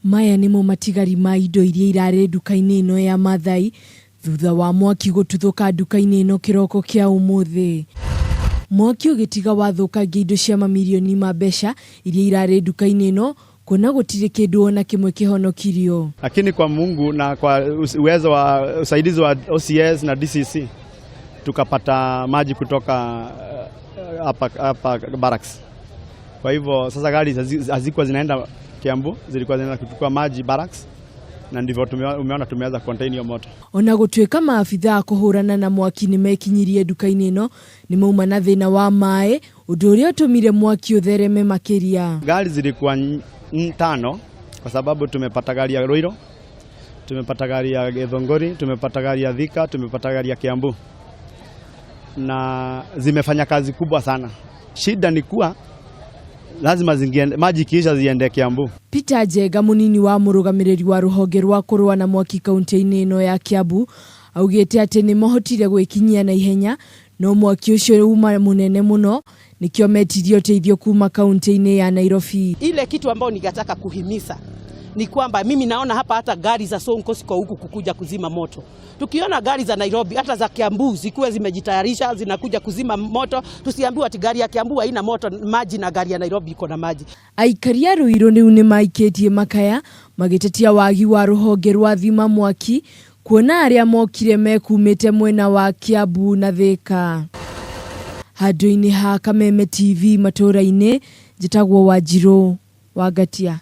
Maya nĩmo matigari ma indo iria irarĩ nduka-inĩ ĩno ya Mathai thutha wa mwaki gũtuthũka nduka-inĩ ĩno kĩroko kĩa ũmũthĩ. Mwaki ũgĩtiga wathũkangia indo cia mamirioni ma mbeca iria irarĩ nduka-inĩ ĩno kuona gũtirĩ kĩndũ ona kĩmwe kĩhonokirio. Lakini kwa Mungu na kwa uwezo wa usaidizi wa OCS na DCC tukapata maji kutoka hapa hapa barracks. Kwa hivyo sasa gari hazikuwa zinaenda Kiambu, zilikuwa zinaenda kuchukua maji barracks, na ndivyo umeona tumeweza contain hiyo moto. Ona gũtuĩka maabitha a kũhũrana na mwaki nĩ mekinyirie nduka-inĩ ĩno, nĩ mauma na thĩna wa maĩ, ũndũ ũrĩa ũtũmire mwaki ũthereme makĩria. Gari zilikuwa tano kwa sababu tumepata gari ya Ruiru, tumepata gari ya Githunguri, tumepata gari ya Thika, tumepata gari ya Kiambu na zimefanya kazi kubwa sana. Shida ni kuwa lazima zingiende, maji ikiisha ziende Kiambu. Peter Njenga, mũnini wa mũrũgamĩrĩri wa rũhonge rwa kũrũa na mwaki kaunti-inĩ ĩno ya Kiambu, augĩte atĩ nĩ mahotire gwĩkinyia na ihenya no mwaki ũcio uma mũnene mũno, nĩkĩo metirie ũteithio kuma kaunti-inĩ ya Nairobi. Ile kitu ambayo ningetaka kuhimiza ni kwamba mimi naona hapa hata gari za Sonko ziko huku kukuja kuzima moto. Tukiona gari za Nairobi hata za Kiambu zikuwe zimejitayarisha zinakuja kuzima moto, tusiambiwe ati gari ya Kiambu haina moto maji na gari ya Nairobi iko na maji. Aikari a Ruiru rĩu nĩ maikĩtie makaya magĩtetia wagi wa rũhonge rwa thima mwaki, kuona arĩa mokire mekumĩte mwena wa Kiambu na Thika. Handũ-inĩ ha Kameme TV matũra-inĩ, njĩtagwo Wanjirũ wa Ngatia.